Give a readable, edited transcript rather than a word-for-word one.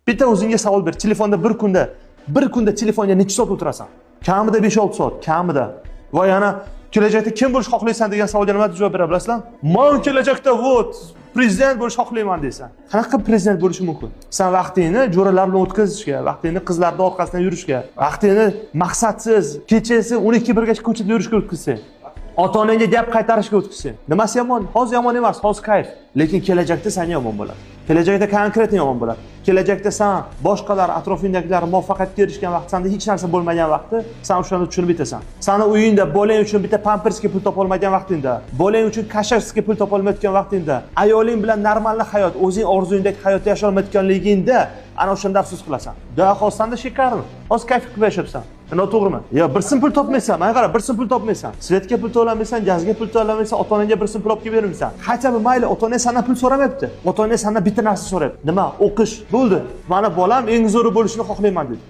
Bitta o'zingga savol ber. Telefonda bir kunda telefonga necha soat o'tirasan? Kamida 5-6 soat, kamida. Va yana kelajakda kim bo'lishni xohlaysan degan savolga nima deb javob bera bilasizlar? Man kelajakda, вот, prezident bo'lishni xohlayman deysan. Qanaqa qilib prezident bo'lishi mumkin? San vaqtingni jo'ralar bilan o'tkazishga, vaqtingni qizlarni orqasidan yurishga, vaqtingni maqsadsiz kechasi 12 birgacha ko'chada yurishga o'tkazsang, ota onangga gap qaytarishga o'tkazsang, nimasi yomon? Hozir yomon emas, hozir kayf, lekin kelajakda sanga yomon bo'ladi. Kelajakda конкретно yomon bo'ladi. Kelajakda san boshqalar, atrofingdagilar muvaffaqiyatga erishgan vaqt, sanda hech narsa bo'lmagan vaqtda san o'shanda tushunib yetasan. Sani uyingda bolang uchun bitta pampersga pul topolmagan vaqtingda, bolang uchun каша siga pul topolmayotgan vaqtingda, ayoling bilan нормальный hayot, o'zing orzuyingdagi hayotda yasholmayotganligingda, ana o'shanda afsus qilasan. Да, hozir sanda шикарно, hozir kayf qilib yashayapsan. Noto'g'rimi? Yo, bir so'm pul topmaysan. Mana qara, bir so'm pul topmaysan. Свет ga pul to'lamaysan, gazga pul to'lamaysan, ota onangga bir so'm pul olib kelib bermaysan. Хотя бы mayli, ota onang sandan pul so'ramayapti. Ota onang sandan bitta narsa so'rayapti. Nima? O'qish. Bo'ldi. Mana bolam eng zo'ri bo'lishini xohlayman dedi.